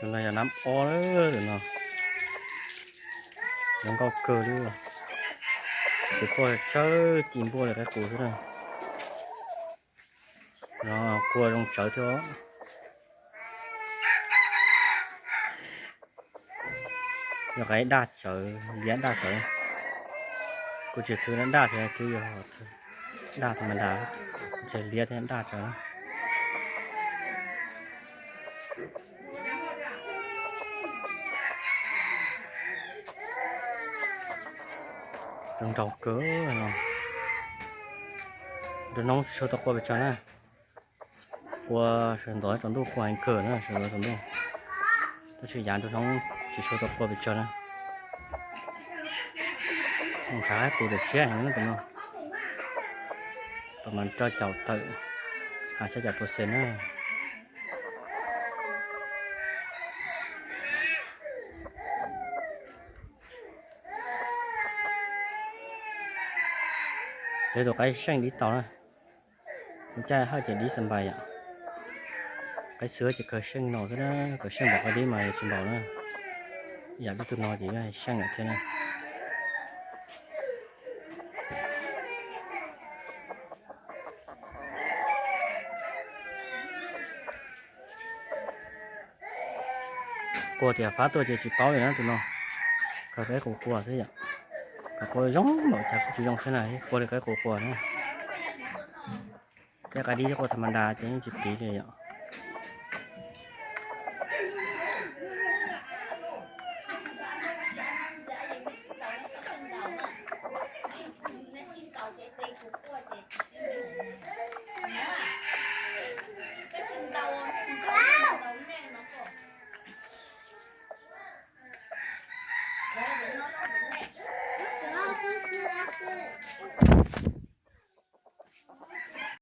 Tus no yog nab ob lawm no, zoo nkauj kawg li. Ces quaj tsawv ci npuaj li qaib qus xwb na. No quaj zoo tsawv thiab. Yog qaib daj tsawv, liab daj tsawv. Kuv tsis thwv daj thiab, twb yog daj tham ma das, tsis liab thiab daj tsawv. Zoo nraug kawg no. Nruab hnub tsis tshua tau quaj pes tsawg na. Quaj sawv ntxov tsaus ntuj quaj heev kawg na, sawv ntxov tsaus ntuj. Tab sis yav nruab hnub tsis tshua tau quaj pes tsawg na. Ntshav qaib qus tam siab heev na tus no. Pas mas rau caum tawm, xya caum percent na. Yog tus qaib seej dib tau na. Lub caij hawj ces dib xa npais yom. Qaib xwb ces kawg seej no xwb na, kawg seej npaum qaib dib mas tsis npaum na. Yam li tus no ces yog seej lawm thiab na. Quaj tias fab tuaj ces tsis paub li na tus no. Kawg qaib qus quaj xwb yom. Kawg quaj zoo npaum cas kuj tsis zoo thiab na, quaj li qaib qus quaj na. Tej qaib dib quaj tham ma das ces yeej tsis piv li yom.